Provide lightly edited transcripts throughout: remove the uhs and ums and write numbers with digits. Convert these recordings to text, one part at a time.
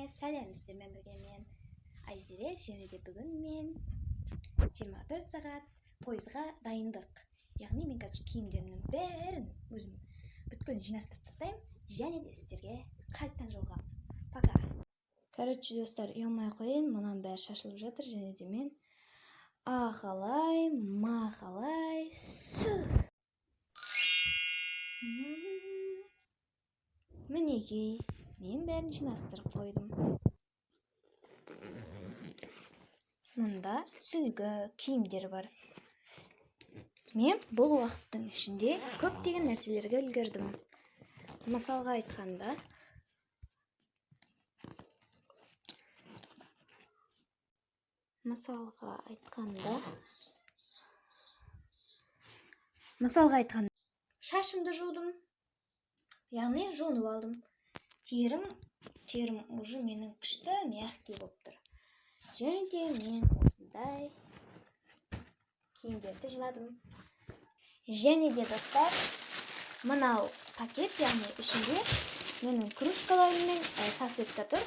Сәлем! Сіздермен бірге мен, Айзере, және де бүгін мен 24 сағат пойызға дайындық. Яғни мен қазір киімдерімнің бәрін өзім бүткіл жинастырып тастаймын және де сіздерге қайтадан жолығамын. Пока. Короче, достар, ұялмай ақ қояйын, мынаның бәрі шашылып жатыр және де мен ахалай махалай су. Мінекей, мен бәрін жинастырып қойдым. Мұнда сүлгі, киімдер бар. Мен бұл уақыттың ішінде көптеген нәрселерге үлгердім. Мысалға айтқанда, шашымды жудым, яғни жуынып алдым. Терім уже менің күшті мягкий болып тұр. Және де мен осындай киімдерді жинадым. Және де, достар, мынау пакет, яғни ішінде менің кружкаларым мен салфетка тұр.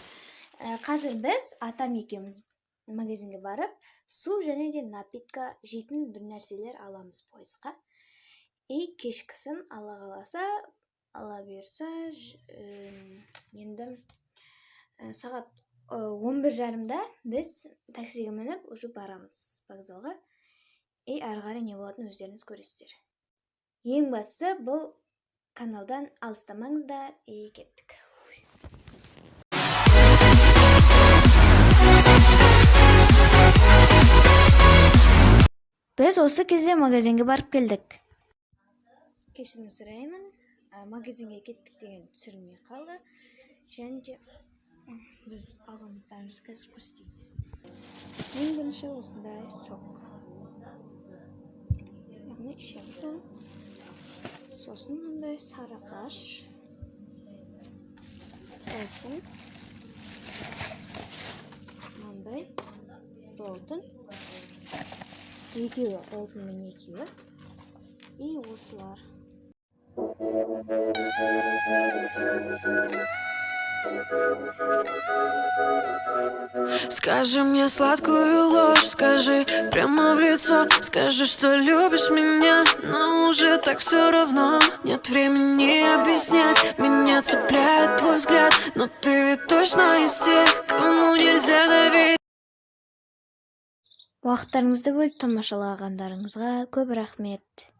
Қазір біз атам екеуміз магазинге барып, су және де напитка, жейтін бір нәрселер аламыз пойызға. И кешкісін, Алла қаласа, Алла бұйырса, енді сағат 11:30-да біз таксиге мініп, уже барамыз вокзалға. И ары қарай не болатынын өздеріңіз көресіздер. Ең бастысы, бұл каналдан алыстамаңыздар. И кеттік. Біз осы кезде магазинге барып келдік. Кешірім сұраймын, магазинге кеттік деген түсірілмей қалды. Және де біз алған заттарымызды қазір көрсетейін. Ең бірінші осындай сок, яғни ішеміз оны. Сосын мындай сарыағаш, сосын мынандай Ролтон, екеуі, Ролтонның екеуі и осылар. Скажи мне сладкую ложь, скажи прямо в лицо. Скажи, что любишь меня, но уже так все равно. Нет времени объяснять, меня цепляет твой взгляд. Но ты ведь точно из тех, кому нельзя доверять. Уақыттарыңызды бөліп тамашалағандарыңызға көп рахмет.